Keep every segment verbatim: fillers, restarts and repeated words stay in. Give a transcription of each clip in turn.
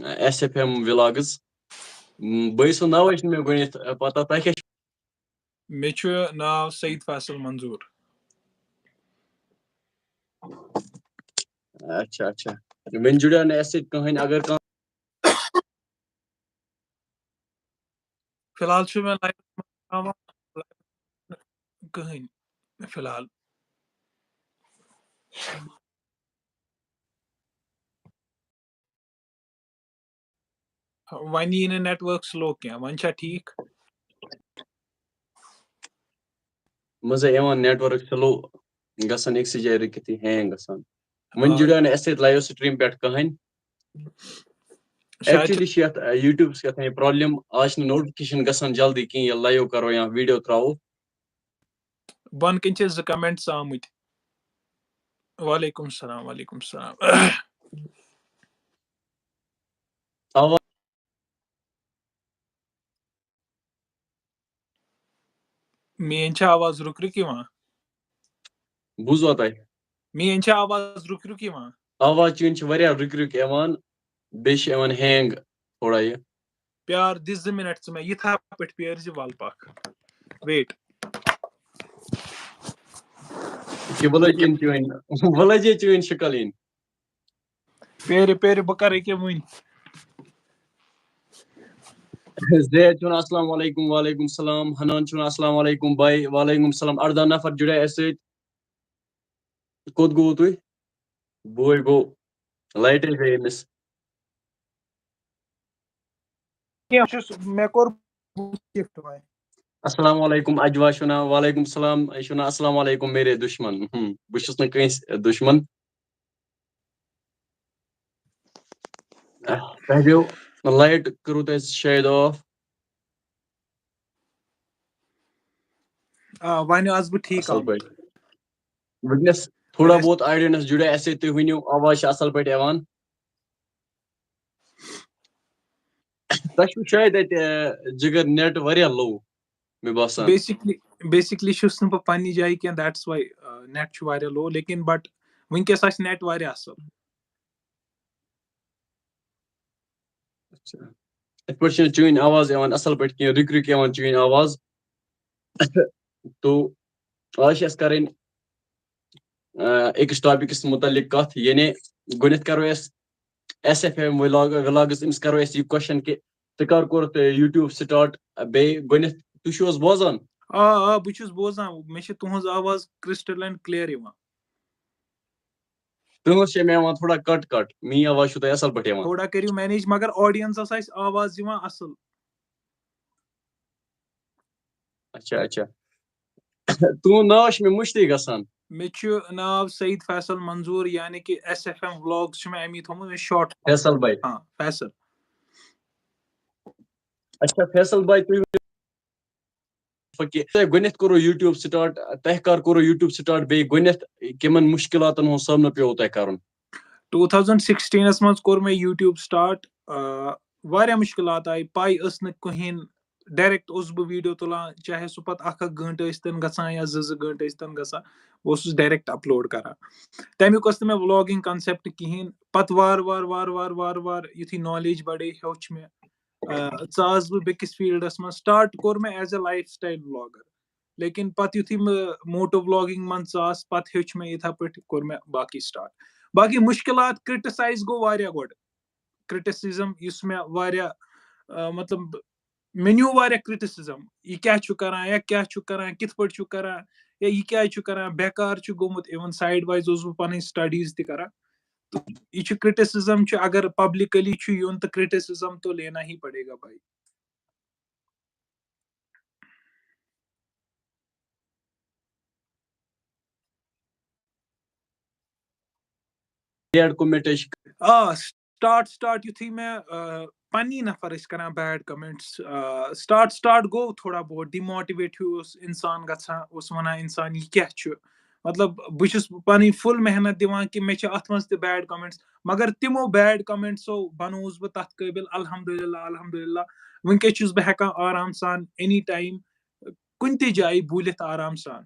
S F M vlogs. بٲے سُنٛد ناو حظ چھُنہٕ مےٚ گۄڈٕنٮ۪تھ پتہ، تۄہہِ کیٛاہ چھُ؟ مےٚ چھُ ناو سعید فیصل منظور۔ اچھا اچھا، وۄنۍ جُڑیو نہٕ اَسہِ سۭتۍ کٕہٕنۍ۔ اگر کانٛہہ فی الحال چھُ مےٚ live منٛز ہاوان کٕہٕنۍ فی الحال۔ وۄنۍ یی نہٕ network slow کینٛہہ، وۄنۍ چھا ٹھیٖک؟ منٛزے یِوان network slow گژھان، أکسٕے جایہِ رُکِتھ یہِ hang گژھان۔ وۄنۍ آ۔ جُڑیو نہٕ اَسہِ سۭتۍ live stream پٮ۪ٹھ کٕہٕنۍ۔ شاید Actually چھِ یَتھ، آ، YouTubeس کیٛاہ تام یہِ problem، آز چھِنہٕ notification گژھان جلدی کِہیٖنۍ، ییٚلہِ live کَرو یا video ترٛاوو۔ بۄنہٕ کِنۍ چھِ زٕ comments آمٕتۍ۔ وعلیکم السلام، وعلیکم السلام۔ آواز۔ میٲنۍ چھا آواز رُک رُک یِوان؟ بوٗزوا تۄہہِ؟ میٲنۍ چھا آواز رُک رُک یِوان؟ آواز چٲنۍ چھِ واریاہ رُکۍ رُکۍ یِوان، بیٚیہِ چھِ یِوان hang تھوڑا یہِ۔ پیار دِ زٕ minute ژٕ مےٚ، یِتھا پٲٹھۍ پیٲرۍ زِ وَل پَکھ۔ Wait۔ کہِ وَلہٕ چٲنۍ چٲنۍ، وَلہٕ جے چٲنۍ شکل یِنۍ۔ پیرِ پیرِ بہٕ کَرٕ ییٚکیٛاہ وٕنۍ۔ زید چھُ وَنان السلام علیکم، وعلیکم السلام۔ حنان چھُ وَنان السلام علیکم بھائی، وعلیکم السلام۔ اَرداہ نفر جُڑے اَسہِ سۭتۍ۔ کوٚت گوٚو تُہۍ؟ بوے گوٚو، لایٹے گٔے أمِس۔ کینٛہہ چھُس، مےٚ کوٚر shift وۄنۍ۔ السلام علیکم اجوا چھُ وَنان، وعلیکم السلام، یہِ چھُ وَنان السلام علیکم میرے دشمن۔ ہم، بہٕ چھُس نہٕ کٲنٛسہِ دشمن۔ تۄہہِ گٔیو light کٔرٕو تۄہہِ شاید off۔ آ، وۄنۍ آس بہٕ ٹھیٖک اَصٕل آمُت۔ پٲٹھۍ۔ وٕنکیٚس تھوڑا Yes۔ بہت audience جُڑے اَسہِ سۭتۍ، تُہۍ ؤنِو، آواز چھِ اَصٕل پٲٹھۍ یِوان؟ تۄہہِ چھُو شاید اَتہِ، اَ، جِگر net واریاہ low، مےٚ باسان۔ Basically، basically چھُس نہٕ بہٕ پننہِ جایہِ کینٛہہ، that's why، آ، net چھُ واریاہ low، لیکن but وٕنکیٚس آسہِ net واریاہ اَصٕل۔ اچھا۔ یِتھ پٲٹھۍ چھِنہٕ چٲنۍ آواز یِوان اَصٕل پٲٹھۍ کینٛہہ، رُکۍ رُکۍ یِوان چٲنۍ آواز۔ تو آز چھِ اَسہِ کَرٕنۍ، آ، أکِس ٹاپِکَس مُتعلِق کَتھ، یعنی گۄڈٕنٮ۪تھ کَرو أسۍ ایس ایف ایم وِلاگ، وِلاگَس، أمِس کَرو أسۍ یہِ question کہِ ژٕ کَر کوٚرُتھ YouTube start؟ بیٚیہِ گۄڈٕنٮ۪تھ تُہۍ چھِو حظ بوزان؟ آ، آ، بہٕ چھُس بوزان، مےٚ چھِ تُہٕنٛز آواز crystal and clear یِوان۔ تُہٕنٛز چھےٚ مےٚ یِوان تھوڑا cut cut، میٛٲنۍ آواز چھُو تۄہہِ اَصٕل پٲٹھۍ یِوان؟ تھوڑا کٔرِو manage، مگر audienceس آسہِ آواز یِوان اَصٕل۔ اچھا، اچھا۔ تُہُنٛد ناو چھُ مےٚ مٔشتٕے گژھان۔ مےٚ چھُ ناو سعید فیصل منظور، یعنی کہِ ایس ایف ایم ولاگز چھُ مےٚ اَمی تھوٚمُت، مےٚ چھُ short۔ فیصل بھائی۔ ہاں، فیصل۔ اچھا، فیصل بھائی، تُہۍ ؤنِو کہِ تۄہہِ گۄڈٕنٮ۪تھ کوٚروٕ YouTube start، تۄہہِ کر کوٚروٕ YouTube start، بیٚیہِ گۄڈٕنٮ۪تھ کِمن مُشکِلاتن ہُنٛد سامنہٕ پیوٚو تۄہہِ کرُن؟ ٹوٗ تھاوزنڈ سِکِسٹیٖنس منٛز کوٚر مےٚ YouTube start۔ آ، واریاہ مُشکِلات آیہِ، پَے ٲس نہٕ کِہیٖنۍ۔ Direct اوسُس بہٕ video تُلان، چاہے سُہ پَتہٕ اکھ اکھ گٲنٛٹہٕ ٲسۍ تن گژھان یا زٕ زٕ گٲنٛٹہٕ ٲسۍ تن گژھان، بہٕ اوسُس direct upload کران۔ تَمیُک ٲس نہٕ مےٚ vlogging concept کِہیٖنۍ۔ پَتہٕ وارٕ وارٕ، وارٕ وارٕ، وارٕ وارٕ یُتھُے knowledge بَڑے، ہیوٚچھ مےٚ، آ، ژاس بہٕ بیٚکِس fieldس منٛز۔ Start کوٚر مےٚ as a lifestyle vlogger۔ لیکن پتہٕ یُتھُے بہٕ موٹو vlogging منٛز ژاس، پتہٕ ہیوٚچھ مےٚ یِتھے پٲٹھۍ، کوٚر مےٚ باقٕے start۔ باقٕے مُشکِلات، criticize گوٚو واریاہ گۄڈٕ۔ Criticism یُس مےٚ واریاہ، آ، مطلب، مےٚ نیوٗ واریاہ criticism، یہِ کیٛاہ چھُ کران یا کیٛاہ چھُ کران، کِتھ پٲٹھۍ چھُ کران یا یہِ کیٛازِ چھُ کران، بیکار چھُ گوٚمُت۔ Even side wise اوسُس بہٕ پنٕنۍ studies تہِ کران۔ تہٕ یہِ چھُ criticism چھُ، اگر publicly چھُ یُن تہٕ criticism تو لینا ہی پڑے گا بھائی۔ Bad comment ٲسۍ۔ آ، start start یُتھُے مےٚ، آ، پننی نفر ٲسۍ کران bad comments، آ، start start گوٚو تھوڑا بہت demotivate ہیوٗ اوس انسان گژھان، اوس ونان انسان یہِ کیٛاہ چھُ، مطلب بہٕ چھُس پنٕنۍ full محنت دِوان کہِ مےٚ چھِ اتھ منٛز تہِ bad comments، مگر تِمو bad commentsو بنووُس بہٕ تتھ قٲبل، الحمدللہ الحمدللہ۔ وٕنکیٚس چھُس بہٕ ہٮ۪کان آرام سان any time کُنہِ تہِ جایہِ بوٗلِتھ آرام سان۔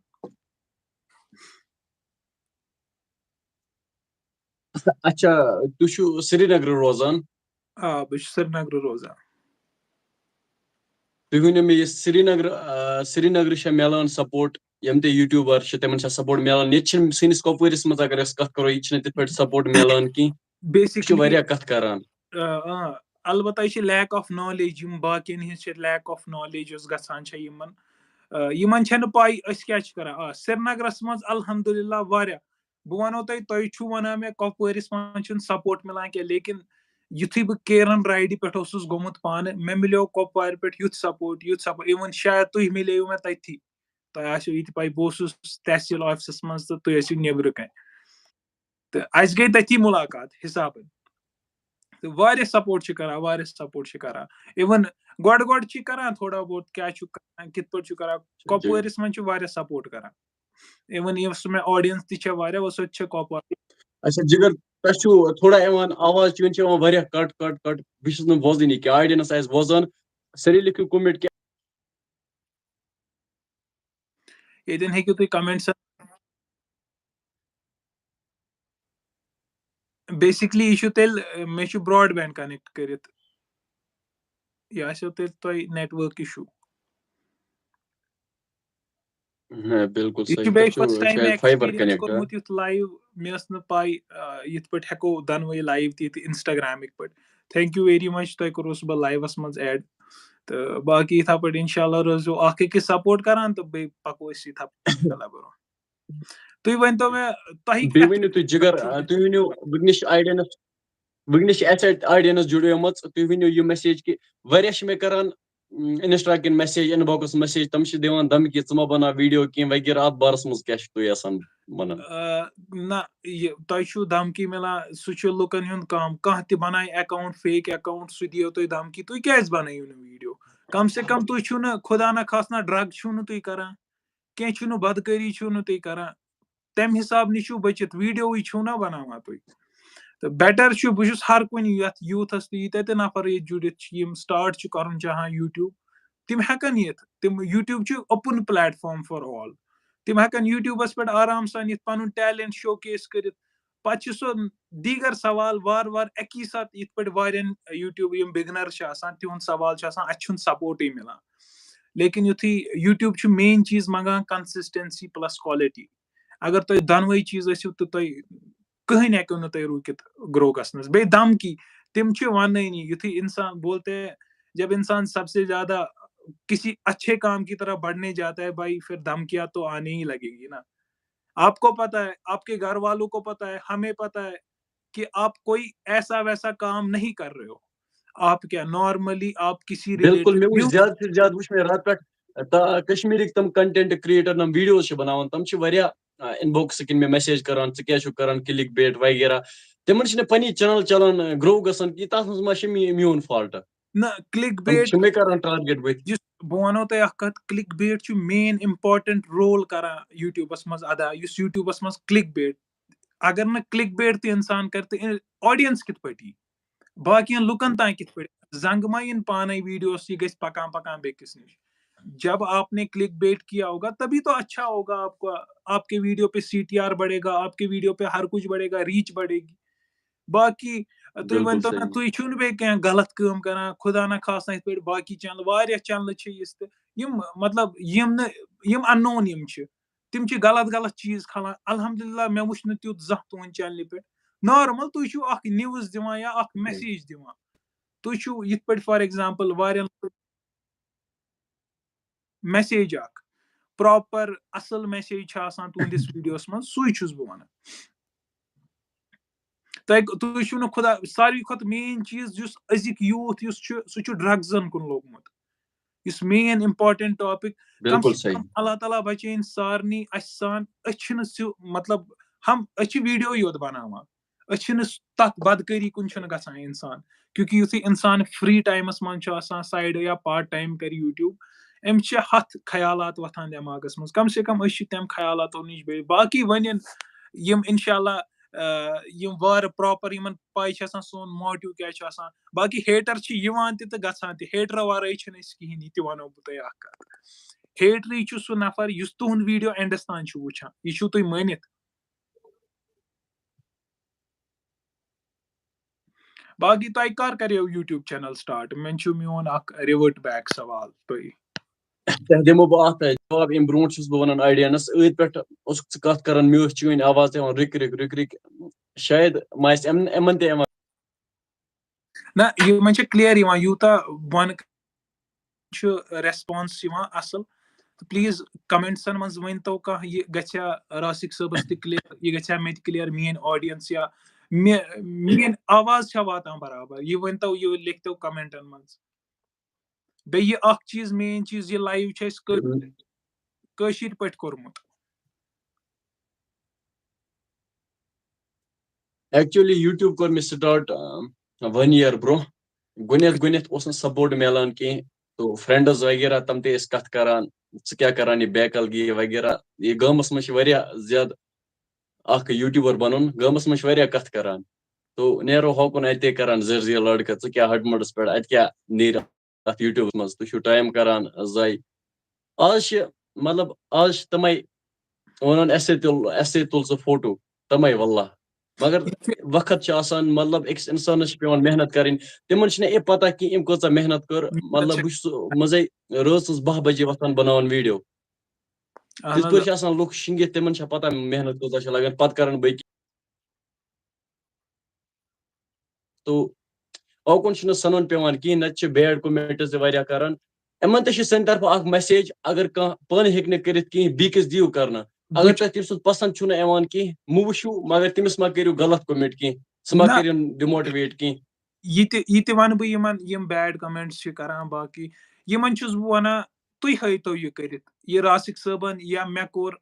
اچھا، تُہۍ چھِو سرینگرٕ روزان؟ آ، بہٕ چھُس سرینگرٕ روزان۔ تُہۍ ؤنِو مےٚ، یہِ سرینگر آ، سرینگرٕ چھا میلان سپورٹ؟ یِم تہِ یوٗٹیوٗبر چھِ، تِمن چھا سپورٹ میلان؟ ییٚتہِ چھِنہٕ سٲنِس کۄپوٲرِس منٛز، اگر أسۍ کتھ کرو، ییٚتہِ چھِنہٕ تِتھ پٲٹھۍ سپورٹ میلان کینٛہہ۔ یہِ چھِ بیسکلی واریاہ کتھ کران۔ آ، البتہ یہِ چھِ لیک آف نالیج، یِم باقین ہٕنٛز چھِ لیک آف نالیج یۄس گژھان چھےٚ یِمن، آ، یِمن چھَنہٕ پاے أسۍ کیٛاہ چھِ کران۔ آ، سرینگرس منٛز الحمدللہ واریاہ، بہٕ وَنو تۄہہِ، تۄہہِ چھُو وَنان مےٚ کۄپوٲرِس منٛز چھُنہٕ سپورٹ مِلان کینٛہہ، لیکن یُتھُے بہٕ کیرن رایڈِ پٮ۪ٹھ اوسُس گوٚمُت پانہٕ، مےٚ مِلیو کۄپوارِ پٮ۪ٹھ یُتھ سپورٹ، یُتھ سپورٹ، اِوٕن شاید تُہۍ مِلیوٕ مےٚ تٔتھی، تۄہہِ آسیو یہِ تہِ پاے، بہٕ اوسُس تحصیل آفسَس منٛز تہٕ تُہۍ ٲسِو نیٚبرٕ کَنۍ۔ تہٕ اَسہِ گٔے تٔتی مُلاقات حِسابَن۔ تہٕ واریاہ سپورٹ چھِ کران، واریاہ سپورٹ چھِ کران۔ اِوٕن گۄڈٕ گۄڈٕ چھِ کران تھوڑا بہت، کیٛاہ چھُ کران، کِتھ پٲٹھۍ چھُ کران، کۄپوٲرِس منٛز چھِ واریاہ سپورٹ کران۔ اِوٕن یۄس مےٚ آڈینس تہِ چھےٚ واریاہ، سۄ تہِ چھےٚ کۄپوارِ۔ اچھا جگر، تۄہہِ چھُو تھوڑا یِوان آواز، چون چھِ یِوان واریاہ کٹ کٹ کٹ، بہٕ چھُس نہٕ بوزٲنی کینٛہہ، آڈینس آسہِ بوزان، سٲری لیکھِو کومنٹ کہِ ییٚتٮ۪ن ہیٚکِو تُہۍ کمنٹس، بیسکلی یہِ چھُ تیٚلہِ، مےٚ چھُ براڈ بینڈ کنیکٹ کٔرِتھ، یہِ آسیو تیٚلہِ تۄہہِ نیٹورک اِشوٗ۔ نہ، بالکل یہِ چھُ صحیح۔ بیٚیہِ تۄہہِ چھُو فسٹ ٹایم شاید مےٚ فایبر ایکسپیرینس کنیکٹ، ہاں؟ کوٚرمُت یُتھ لایو، مےٚ ٲس نہٕ پاے، آ، یِتھ پٲٹھۍ ہٮ۪کو دۄنوَے لایو تہِ ییٚتہِ انسٹاگرامٕکۍ پٲٹھۍ۔ تھینک یو ویری مچ، تۄہہِ کوٚروس بہٕ لایوس منٛز ایڈ۔ تہٕ باقٕے یِتھے پٲٹھۍ انشاءاللہ روزو اکھ أکِس سپورٹ کران تہٕ بیٚیہِ پکو أسۍ یِتھے پٲٹھۍ انشاءاللہ برونٛہہ۔ تُہۍ ؤنۍ تو مےٚ، تۄہہِ بیٚیہِ کیٛاہ ؤنِو تُہۍ جگر، آ، تُہۍ ؤنِو، وٕنکیٚنَس چھِ آڈینس، وٕنکیٚنَس چھِ اَسہِ آڈینس جُڑیمٕژ، تُہۍ ؤنِو یہِ میسیج کہِ واریاہ چھِ مےٚ کران، ام، انسٹا کِنۍ میسیج، ان باکس میسیج، تِم چھِ دِوان دھمکی، ژٕ مہ بناو ویڈیو کینٛہہ وغیرہ، اتھ بارس منٛز کیٛاہ چھُ تُہۍ یژھان ونُن؟ آ، نہ، یہِ تۄہہِ چھُو دھمکی مِلان، سُہ چھُ لُکن ہُنٛد کٲم۔ کانٛہہ تہِ بنایہِ اکاؤنٹ، فیک اکاؤنٹ، سُہ دِیو تۄہہِ دھمکی، تُہۍ کیٛازِ بنٲیِو نہٕ ویڈیو؟ کم سے کم تُہۍ چھِو نہٕ، خدا نہ خاصہ، ڈرگ چھِو نہٕ تُہۍ کران، کینٛہہ چھُو نہٕ، بدکٲری چھِو نہٕ تُہۍ کران، تمہِ حساب نِش چھِو بٔچِتھ، ویڈیوٕے چھِو نہ بناوان تُہۍ۔ تہٕ بیٹر چھُ، بہٕ چھُس ہر کُنہِ یتھ یوٗتھس تہٕ ییٖتیٛاہ تہِ نفر ییٚتہِ جُڑِتھ چھِ، یِم سٹارٹ چھِ کرُن چاہان یوٗٹیوب، تِم ہٮ۪کن یِتھ۔ تِم، یوٗٹیوب چھُ open plate form for all. تِم ہٮ۪کن یوٗٹیوبس پٮ۪ٹھ آرام سان یِتھ، پنُن ٹیلنٹ شو کیس کٔرِتھ۔ پتہٕ چھِ سُہ دیٖگر سوال وارٕ وارٕ اکی ساتہٕ یِتھ پٲٹھۍ واریاہن یوٗٹیوب یِم بِگنر چھِ آسان، تِہُنٛد سوال چھُ آسان، اَسہِ چھُنہٕ سپورٹٕے مِلان۔ لیکن یُتھُے یوٗٹیوب چھُ مین چیٖز منٛگان، کنسسٹنسی پلس کوالٹی۔ اگر تۄہہِ دۄنوَے چیٖز ٲسِو، تہٕ تۄہہِ کٕہٕنۍ ہیٚکِو نہٕ تۄہہِ رُکِتھ گرو گژھنس۔ بیٚیہِ دھمکی، تِم چھِ ونٲنی، یُتھُے انسان بولتے ہیں، جب انسان سب سے زیادہ کسی اچھے کام کی طرف بڑھنے جاتا ہے بھائی، پھر دھمکیاں تو آنے ہی لگے گی نا۔ آپ کو پتا ہے، آپ کے گھر والوں کو پتا ہے، ہمیں پتا ہے کہ آپ کوئی ایسا ویسا کام نہیں کر رہے ہو۔ آپ کیا نارملی آپ کسی بالکل، ریلیٹڈ مےٚ وٕچھ نیوز زیادٕ سے زیادٕ وٕچھ مےٚ راتہٕ پٮ۪ٹھ، تا-، کشمیٖرٕکۍ تِم کنٹینٹ کریٹر، تِم ویڈیوز چھِ بناوان، تِم چھِ واریاہ، آ، انباکس کِنۍ مےٚ میسیج کران، "ژٕ کیٛاہ چھُکھ کران کلک بیٹ وغیرہ؟" تِمن چھِنہٕ پننی چینل چلان، آ، گرو گژھان کینٛہہ، تتھ منٛز ما چھِ مے-، میون فالٹ؟ نہ، کلک تِم بیٹ چھِ مےٚ کران ٹارگیٹ بٕتھِ۔ یُس بہٕ وَنو تۄہہِ اَکھ کَتھ، کلک بیٹ چھُ مین امپورٹنٹ رول کران یوٗٹیوٗبَس منٛز ادا۔ یُس یوٗٹیوٗبَس منٛز کلک بیٹ، اگر نہٕ کلک بیٹ تہِ اِنسان کرِ تہٕ آڈینس کِتھ پٲٹھۍ یی؟ باقین لُکن تام کِتھ پٲٹھۍ؟ زنٛگہٕ ما یِن پانے ویڈیوس، یہِ گژھِ پکان پکان بیٚکِس نِش۔ جب آپ نے کلک بیٹ کیا ہوگا تبھی تو اچھا ہوگا آپ کو، آپ کے ویڈیو پہ سی ٹی آر بڑھے گا، آپ کے ویڈیو پہ ہر کچھ بڑھے گا، ریچ بڑھے گی۔ باقی تُہۍ بالکل ؤنۍ تو مےٚ، صحیح۔ تُہۍ چھِو نہٕ بیٚیہِ کینٛہہ غلط کٲم کران؟ خدا نہ خاصہ یِتھ پٲٹھۍ باقی چینل، واریاہ چینلہٕ چھِ یِژھ تہٕ یِم، مطلب، یِم نہٕ، یِم انون یِم چھِ، تِم چھِ غلط غلط چیٖز کھالان۔ الحمدللہ مےٚ وٕچھ نہٕ تیُتھ زانٛہہ تُہنٛد چینلہِ پٮ۪ٹھ۔ نارمل تُہۍ چھِو اکھ نیوز دِوان یا اکھ میسیج دِوان، تُہۍ چھِو یِتھ پٲٹھۍ، فار ایگزامپل، واریاہ میسیج اکھ پراپر اصل میسیج چھِ آسان تُہنٛدِس ویڈیوس منٛز، سُے چھُس بہٕ وَنان۔ تۄہہِ، تُہۍ چھِو نہٕ خدا، ساروی کھۄتہٕ مین چیٖز یُس أزیُک یوٗتھ یُس چھُ، سُہ چھُ ڈرگزن کُن لوٚگمُت۔ یُس مین امپورٹنٹ ٹاپک، کم بالکل سے صحیح۔ کم اللہ تعالیٰ بچٲیِن سارنٕے، اَسہِ سان، أسۍ چھِنہٕ سُہ، مطلب، ہم، أسۍ چھِ ویڈیو یوت بناوان، أسۍ چھِنہٕ س-، تتھ بدکٲری کُن چھُنہٕ گژھان انسان، کیونکہ یُتھُے انسان فری ٹایمس منٛز چھُ آسان سایڈٕ یا پارٹ ٹایم کرِ یوٗٹیوب، أمِس چھِ ہتھ خیالات وۄتھان دٮ۪ماغس منٛز، کم سے کم أسۍ چھِ تِم خیالاتو نِش بیٚیہِ۔ باقی وۄنۍ یِن یِم انشاءاللہ، آ، یِم وارٕ پراپر، یِمن پاے چھِ آسان سون موٹو کیٛاہ چھُ آسان۔ باقی ہیٹر چھِ یِوان تہِ تہٕ گژھان تہِ، ہیٹر ورٲے چھِنہٕ أسۍ کِہیٖنۍ، یہِ تہِ ونو بہٕ تۄہہِ اکھ کتھ۔ ہیٹرٕے چھُ سُہ نفر یُس تُہُنٛد ویڈیو اینڈس تام چھُ وٕچھان، یہِ چھُو تُہۍ مٲنِتھ۔ باقٕے تۄہہِ کر کریو YouTube channel start؟ مےٚ چھُ میون اکھ revert back سوال تۄہہِ۔ تۄہہِ دِمو بہٕ اَتھ جواب۔ اَمہِ برونٛٹھ چھُس بہٕ وَنان audience، أتھۍ پٮ۪ٹھ اوسُکھ ژٕ کَتھ کَران، مےٚ ٲس چٲنۍ آواز تہِ یِوان رِک رِک رِک رِک۔ شاید ما آسہِ یِمن، یِمن تہِ یِوان۔ نہ، یِمن چھِ clear یِوان، یوٗتاہ بۄنہٕ چھُ response یِوان اَصٕل۔ تہٕ please commentsن منٛز ؤنۍ تو کانٛہہ، یہِ گژھِ ہا راسِک صٲبَس تہِ clear، یہِ گژھِ ہا مےٚ تہِ clear، میٲنۍ audience یا مےٚ، میٲنۍ آواز چھا واتان برابر، یہِ ؤنۍ تو، یہِ لیکھۍ تو commentن منٛز۔ بیٚیہِ یہِ اکھ چیٖز، main چیٖز، یہِ live چھُ اَسہِ کٲ-، کٲشِر پٲٹھۍ کوٚرمُت۔ Actually YouTube کوٚر مےٚ start one year برونٛہہ۔ گۄڈٕنٮ۪تھ گۄڈٕنٮ۪تھ اوس نہٕ support میلان کینٛہہ، تو friends وغیرہ تِم تہِ ٲسۍ کَتھ کَران، ژٕ کیٛاہ کَران یہِ بیکل گی وغیرہ۔ یہِ گامَس منٛز چھِ واریاہ زیادٕ اَکھ YouTuber بَنُن، گامَس منٛز چھِ واریاہ کَتھ کَران۔ تو نیرو ہوکُن اَتہِ کَران زِر زِر لڑکہٕ، ژٕ کیٛاہ ہَٹمُٹَس پٮ۪ٹھ، اَتہِ کیٛاہ نیرِ اَتھ YouTubeس منٛز، تُہۍ چھِو time کَران ضایع۔ آز چھِ، مطلب، آز چھِ تِمَے وَنان، اَسے تُل، اَسے تُل ژٕ فوٹو، تِمَے واللہ۔ مگر وقت چھُ آسان، مطلب، أکِس اِنسانَس چھِ پٮ۪وان محنت کَرٕنۍ۔ تِمَن چھِنہٕ یہِ پَتہ کینٛہہ أمۍ کۭژاہ محنت کٔر۔ مطلب، بہٕ چھُس منٛزَے رٲژ سٕنٛز باہ بجے وۄتھان بَناوان video۔ اہن تِتھ حظ۔ پٲٹھۍ چھِ آسان لُکھ شِنٛگِتھ، تِمَن چھےٚ پَتہ محنت کۭژاہ چھِ لَگان، پَتہٕ کَرَن بٔکۍ۔ تو اوکُن چھُنہٕ سَنُن پٮ۪وان کِہیٖنۍ، نَتہٕ چھِ bad comments تہِ واریاہ کَران۔ یِمَن تہِ چھِ سانہِ طرفہٕ اَکھ message، اگر کانٛہہ پانہٕ ہیٚکہِ نہٕ کٔرِتھ کِہیٖنۍ، بیٚیہِ کِس دِیِو کَرنہٕ۔ اگر بِلکُل۔ تۄہہِ تٔمۍ سُنٛد پَسنٛد چھُنہٕ یِوان کِہیٖنۍ، مہٕ وٕچھِو، مگر تٔمِس مہ کٔرِو غلط comment کِہیٖنۍ، سُہ مہ نہ۔ کٔرِن demotivate کِہیٖنۍ۔ یہِ تہِ، یہِ تہِ وَنہٕ بہٕ یِمَن، یِم bad comments چھِ کَران، باقٕے یِمَن چھُس بہٕ وَنان، تُہۍ ہٲیتو یہِ کٔرِتھ، یہِ راسِک صٲبَن یا مےٚ کوٚر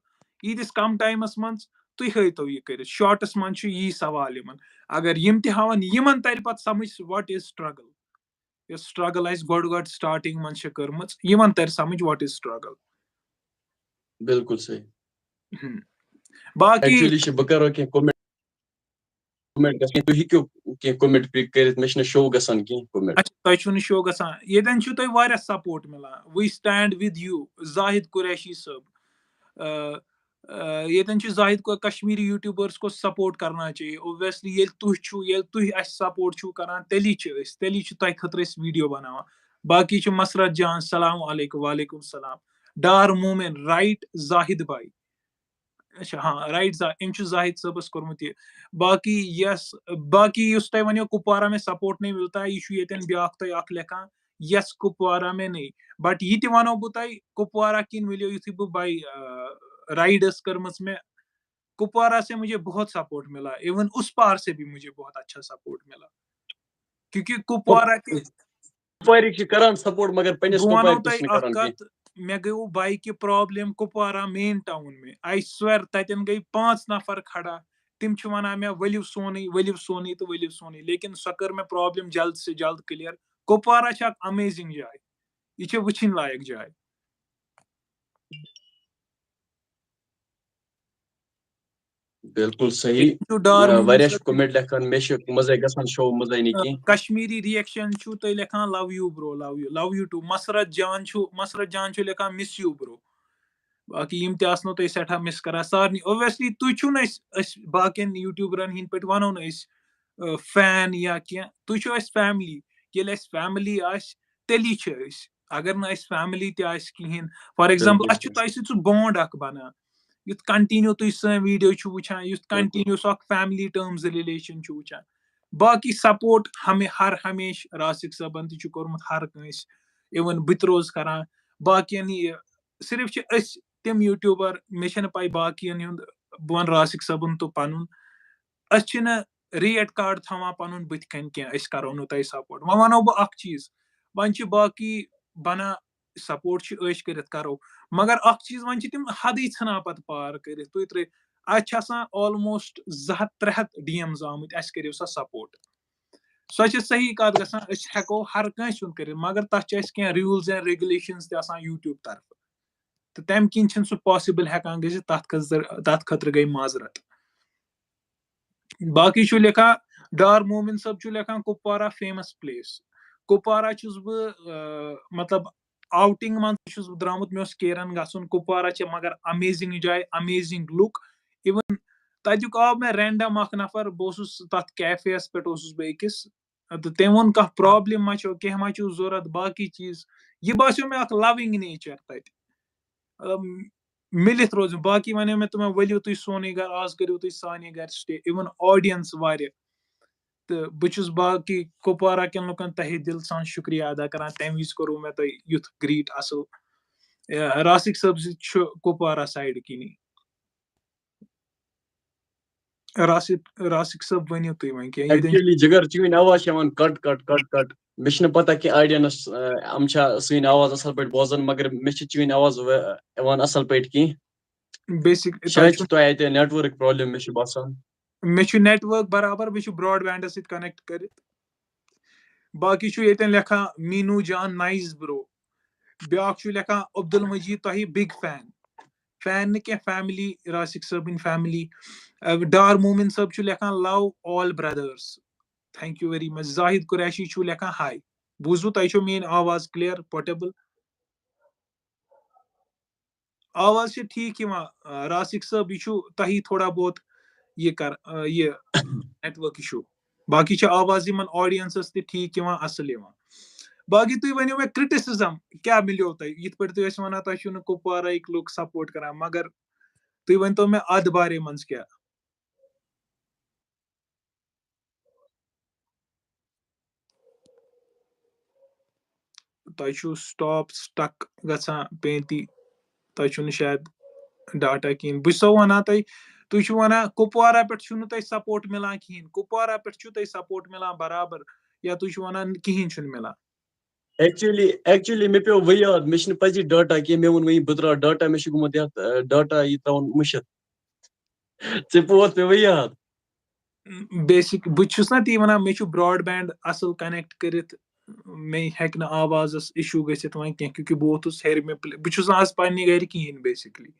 ییٖتِس کَم timeس منٛز، تُہۍ ہٲیتو یہِ کٔرِتھ۔ shortsس منٛز چھُ یی سوال یِمَن۔ اگر یِم تہِ ہاوَن، یِمَن تَرِ پَتہٕ سَمٕجھ what is struggle۔ یۄس struggle اَسہِ گۄڈٕ گۄڈٕ starting منٛز چھِ کٔرمٕژ، یِمَن تَرِ سَمٕجھ what is struggle۔ بِلکُل صحیح۔ ہم۔ باقٕے Actually چھِ، بہٕ کَرو کینٛہہ comment، comment گژھِ، تُہۍ ہیٚکِو کینٛہہ comment pick کٔرِتھ، مےٚ چھُنہٕ show گژھان کینٛہہ comment۔ اچھا، تۄہہِ چھُو نہٕ show گژھان، ییٚتٮ۪ن چھُ تۄہہِ واریاہ support مِلان۔ We stand with you، Zahid Qureshi صٲب۔ آ، آ، ییٚتٮ۪ن چھُ زاہد کو-، کشمیٖری YouTubers کو support کرنا چاہیے۔ Obviously ییٚلہِ تُہۍ چھِو، ییٚلہِ تُہۍ اَسہِ support چھِو کران، تیٚلی چھِ أسۍ، تیٚلی چھِ تۄہہِ خٲطرٕ أسۍ video بناوان۔ باقٕے چھُ مسرت جان، السلام علیکم۔ وعلیکم السلام۔ ڈار مومن، right، زاہد بھائی۔ اچھا، ہاں، right، زا-، أمۍ چھُ زاہد صٲبَس کوٚرمُت یہِ۔ باقٕے یَس، باقٕے یُس تۄہہِ وَنیو کُپوارہ میں support نہیں ملتا ہے، یہِ چھُ ییٚتٮ۪ن بیٛاکھ تۄہہِ اَکھ لیکھان، یَس کُپوارہ میں نہیں۔ But یہِ تہِ وَنو بہٕ تۄہہِ، کُپوارہ کِنۍ مِلیو یُتھُے بہٕ by، آ، ride ٲس کٔرمٕژ مےٚ، کُپوارہ سے مجھے بہت support ملا، even اس پار سے بھی مجھے بہت اچھا support ملا۔ کیونکہ کُپوارہ تہِ کُپوارِکۍ چھِ کران support، مگر پننِس بہٕ وَنو کُپوارِ تہِ تۄہہِ چھِنہٕ اکھ کران کینٛہہ۔ کتھ، مےٚ گٔیو bikeہِ problem کُپوارہ main town میں۔ I swear، تتٮ۪ن گٔے پانٛژھ نفر کھڑا، تِم چھِ ونان مےٚ، "ؤلِو سونُے، ؤلِو سونُے تہٕ ؤلِو سونُے۔" لیکن سۄ کٔر مےٚ problem جلد سے جلد clear۔ کُپوارہ چھِ اکھ amazing جاے، یہِ چھِ وٕچھِنۍ لایق جاے۔ بِلکُل صحیح۔ ییٚتہِ چھُ ڈار آ، مومِن واریاہ صٲب چھِ تہِ۔ Comment لیکھان، مےٚ چھِ مَزَے گژھان show مَزَے نہٕ آ، کینٛہہ۔ کشمیٖری reaction چھُو تُہۍ لیکھان، "Love you bro, love you, love you too." مسرت جان چھُ، مسرت جان چھُ لیکھان، "Miss you bro." باقٕے یِم تہِ آسنو تُہۍ سٮ۪ٹھاہ miss کران سارنٕے۔ Obviously تُہۍ چھِو نہٕ اَسہِ، أسۍ باقین YouTuberن ہِنٛدۍ پٲٹھۍ وَنو نہٕ أسۍ، آ، fan یا کینٛہہ۔ تُہۍ چھِو اَسہِ family۔ ییٚلہِ اَسہِ family آسہِ، تیٚلی چھِ أسۍ۔ اگر نہٕ اَسہِ family تہِ آسہِ کِہیٖنۍ، for example، بِلکُل۔ اَسہِ چھُ تۄہہِ سۭتۍ سُہ bond اکھ بَنان۔ یُتھ continue تُہۍ سٲنۍ video چھِو وٕچھان، یُتھ بِلکُل۔ Continue سُہ اکھ family terms relation چھُ وٕچھان۔ باقٕے support ہمے-، ہر ہمیشہٕ راسِک صٲبن تہِ چھُ کوٚرمُت ہر کٲنٛسہِ، even بہٕ تہِ روزٕ کران۔ باقین یہِ صرف چھِ أسۍ تِم YouTuber، مےٚ چھَنہٕ پَے باقین ہُنٛد، بہٕ وَنہٕ راسِک صٲبُن تہٕ پَنُن، أسۍ چھِنہٕ rate card تھاوان پَنُن بٕتھِ کَنہِ کینٛہہ، أسۍ کَرو نہٕ تۄہہِ support۔ وۄنۍ وَنو بہٕ اَکھ چیٖز، وۄنۍ چھِ باقٕے بَنان support چھِ أسۍ کٔرِتھ کَرو، مگر اَکھ چیٖز، وۄنۍ چھِ تِم حدٕے ژھٕنان پَتہٕ پار کٔرِتھ۔ تُہۍ ترٛٲے-، اَتہِ چھِ آسان almost زٕ ہَتھ ترٛےٚ ہَتھ DMs آمٕتۍ، "اَسہِ کٔرِو سا support۔" سۄ چھِ صحیح کَتھ گژھان، أسۍ ہٮ۪کو ہر کٲنٛسہِ ہُنٛد کٔرِتھ، مگر تَتھ چھِ اَسہِ کینٛہہ rules and regulations تہِ آسان YouTube طرفہٕ، تہٕ تَمہِ کِنۍ چھِنہٕ سُہ possible ہٮ۪کان گٔژھِتھ، تَتھ خٲطرٕ، تَتھ خٲطرٕ گٔے معذرت۔ باقٕے چھُ لیکھان، ڈار مومِن صٲب چھُ لیکھان، "کُپوارہ famous place۔" کُپوارہ چھُس بہٕ، آ، مطلب، outing منٛز چھُس بہٕ درٛامُت، مےٚ اوس کیرن گژھُن۔ کُپوارہ چھِ مگر amazing جاے، amazing look۔ Even تَتیُک آو مےٚ random اکھ نفر، بہٕ اوسُس تَتھ cafe یَس پٮ۪ٹھ اوسُس بہٕ أکِس، تہٕ تٔمۍ ووٚن، کانٛہہ پرابلم ما چھو، کینٛہہ ما چھُو ضوٚرتھ، باقٕے چیٖز۔ یہِ باسیو مےٚ اکھ لونگ نیچر تتہِ۔ مطلب، مِلِتھ روزُن۔ باقٕے وَنیو مےٚ تِمن، ؤلِو تُہۍ سونُے گرٕ، آز کٔرِو تُہۍ سانے گرِ سٹے۔ اِوٕن آڈینس واریاہ۔ تہٕ بہٕ چھُس باقٕے کُپوارہ کٮ۪ن لُکن تہہِ دِل سان شُکریہ ادا کران، تَمہِ وِزِ کوٚروٕ مےٚ تۄہہِ یُتھ گریٖٹ اَصٕل۔ یا راسِک صٲب سۭتۍ چھُ کُپوارہ سایڈٕ کِنی۔ راسِک، راسِک صٲب، ؤنِو تُہۍ وۄنۍ کینٛہہ۔ ییٚتٮ۪ن ایکچولی جگر، چٲنۍ آواز چھِ یِوان کٹ کٹ کٹ کٹ۔ مےٚ چھِنہٕ پتہ کہِ آڈینس، آ، یِم چھا سٲنۍ آواز اصل پٲٹھۍ بوزان، مگر مےٚ چھِ چٲنۍ آواز و-، یِوان اصل پٲٹھۍ کینٛہہ۔ بیسک شاید چھُ تۄہہِ اَتہِ نیٹ ؤرک پرابلم، مےٚ چھُ باسان۔ مےٚ چھُ نیٹ ؤرک برابر، مےٚ چھُ براڈ بینڈس سۭتۍ کنیکٹ کٔرِتھ۔ باقٕے چھُ ییٚتٮ۪ن لیکھان مینو جان نایس برو، بیٛاکھ چھُ لیکھان عبدالمجید، تۄہہِ بگ فین، فین نہٕ کینٛہہ، فیملی، راسِک صٲبٕنۍ فیملی۔ ڈار مومن صٲب چھُ لیکھان، love all brothers, thank you very much. Zahid Qureshi چھُ لیکھان، ہاے۔ بوٗزوٕ، تۄہہِ چھو میٲنۍ آواز کلیئر، پورٹیبل؟ آواز چھِ ٹھیٖک یِوان، آ، راسِک صٲب، یہِ چھُ تۄہی تھوڑا بہت یہِ کر، آ، یہِ نیٹ ؤرک اِشوٗ۔ باقٕے چھِ آواز یِمن آڈینسس تہِ ٹھیٖک یِوان، اَصٕل یِوان۔ باقٕے تُہۍ ؤنِو مےٚ، کرٹیسزم کیٛاہ مِلیو تۄہہِ؟ یِتھ پٲٹھۍ تُہۍ ٲسۍ وَنان، تۄہہِ چھِو نہٕ کُپوارہٕکۍ لُکھ سپورٹ کران، مگر تُہۍ ؤنۍ تو مےٚ اَتھ بارے منٛز کیٛاہ؟ تۄہہِ چھُو سٹاپ سٹک گژھان پینتی، تۄہہِ چھُو نہٕ شاید ڈاٹا کِہیٖنۍ۔ بہٕ چھُسو وَنان تۄہہِ، تُہۍ چھِو وَنان کُپوارہ پٮ۪ٹھ چھُو نہٕ تۄہہِ سپورٹ مِلان کِہیٖنۍ، کُپوارہ پٮ۪ٹھ چھُو تۄہہِ سپورٹ مِلان برابر، یا تُہۍ چھِو وَنان کِہیٖنۍ چھُنہٕ مِلان؟ ایکچولی، ایکچولی مےٚ پیوٚو وۄنۍ یاد، مےٚ چھُنہٕ پَزی ڈاٹا کینٛہہ، مےٚ ووٚن وۄنۍ بہٕ ترٛاوٕ ڈاٹا، مےٚ چھُ گوٚمُت یَتھ، آ، ڈاٹا یہِ ترٛاوُن مٔشِتھ۔ ژےٚ ووت مےٚ وۄنۍ یاد۔ بیسک، بہٕ چھُس نا تی وَنان، مےٚ چھُ براڈ بینڈ اَصٕل کنیکٹ کٔرِتھ، مےٚ ہیٚکہِ نہٕ آوازَس اِشوٗ گٔژھِتھ وۄنۍ کینٛہہ، کیونکہِ بہٕ ووتُس ہیٚرِ، مےٚ پلے-، بہٕ چھُس نہٕ آز پننہِ گرِ کِہیٖنۍ بیسکلی۔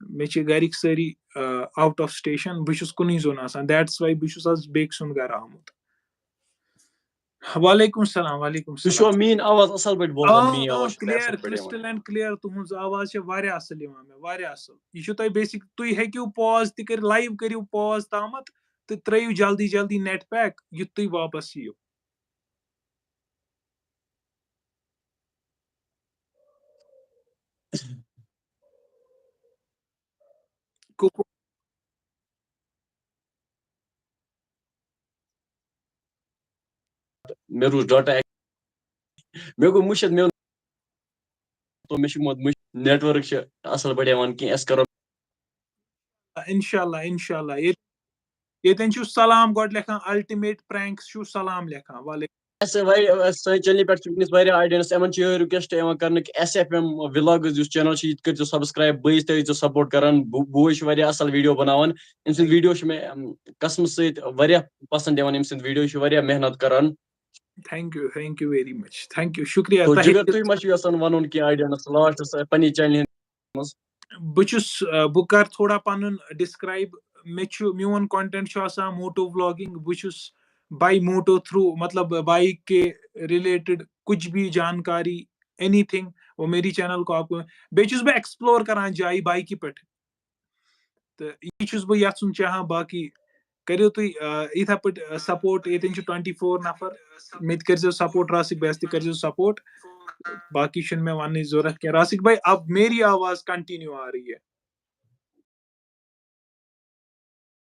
مےٚ چھِ گرِکۍ سٲری، آ، آوُٹ آف سٹیشن، بہٕ چھُس کُنُے زوٚن آسان، دیٹس واے بہٕ چھُس آز بیٚکہِ سُنٛد گرٕ آمُت۔ وعلیکم السلام، وعلیکم تُہۍ چھُوا السلام۔ میٲنۍ آواز اصل پٲٹھۍ بوزان؟ آ، میٲنۍ آ، آواز چھِ تۄہہِ اصل کلیر، پٲٹھۍ یِوان؟ کرسٹل اینڈ کلیر تُہنٛز آواز چھِ واریاہ اصل یِوان مےٚ، واریاہ اصل۔ یہِ چھُ تۄہہِ بیسک، تُہۍ ہیٚکِو پاز تہِ کٔرِتھ، لایو کٔرِو پاز تامَتھ تہٕ ترٲیِو جلدی جلدی نیٹ پیک، یُتھ تُہۍ واپس یِیِو۔ کُپو-، مےٚ روٗز ڈاٹا، مےٚ گوٚو مٔشِتھ، مےٚ ووٚن، مےٚ چھُ گوٚمُت مٔشِتھ، نیٹ ؤرک چھِ اَصٕل پٲٹھۍ یِوان کینٛہہ، أسۍ کَرو۔ انشاءاللہ، انشاءاللہ۔ ییٚتہِ، ییٚتٮ۪ن چھُ سلام گۄڈٕ لیکھان، الٹیمیٹ پرینکس چھُ سلام لیکھان۔ وعلیکم۔ اَسہِ واریاہ، اَسہِ سانہِ چینلہِ پٮ۪ٹھ چھِ وٕنکیٚنَس واریاہ آڈینس، یِمن چھِ یِہوٚے رِکویسٹ یِوان کرنہٕ کہِ ایس ایف ایم ولاگز یُس چینل چھُ، یہِ تہِ کٔرۍزیو سبسکرایب، بٲیِس تہِ ٲسۍزیو سپورٹ کران۔ بو-، بوے چھُ واریاہ اصل ویڈیو بناوان، أمۍ سٕنٛدۍ ویڈیو چھِ مےٚ، اَم، قسمہٕ سۭتۍ واریاہ پسند یِوان، أمۍ سٕنٛدۍ ویڈیو چھِ واریاہ محنت کران۔ Thank you, thank you very much, thank you، شُکریہ تو تۄہہِ جگر، تہِ۔ تُہۍ ما چھِو یژھان وَنُن کینٛہہ آڈینس لاسٹس پننہِ چینلہِ ہٕنٛدِ منٛز؟ بہٕ چھُس، آ، بہٕ کرٕ تھوڑا پنُن ڈسکرائب۔ مےٚ چھُ، میون کنٹینٹ چھُ آسان موٹو ولاگنگ۔ بہٕ چھُس بائی موٹو تھرو، مطلب بائک کے ریلیٹڈ کچھ بھی جانکاری، اینی تھنگ، وہ میری چینل کو آپ کو، بیٚیہِ چھُس بہٕ ایکسپلور کران جایہِ بائکہِ پٮ۪ٹھ۔ تہٕ یی چھُس بہٕ یژھُن چاہان، باقٕے کٔرِو تُہۍ، آ، یِتھے پٲٹھۍ، آ، سپورٹ۔ ییٚتٮ۪ن چھِ ٹُوَنٹی فور نفر، مےٚ تہِ کٔرۍزیو سپورٹ، راسِک بھیَس تہِ کٔرۍزیو سپورٹ۔ باقٕے چھُنہٕ مےٚ وَننٕچ ضروٗرت کینٛہہ۔ راسِک بھائی، اب میری آواز کنٹینیو آ رہی ہے؟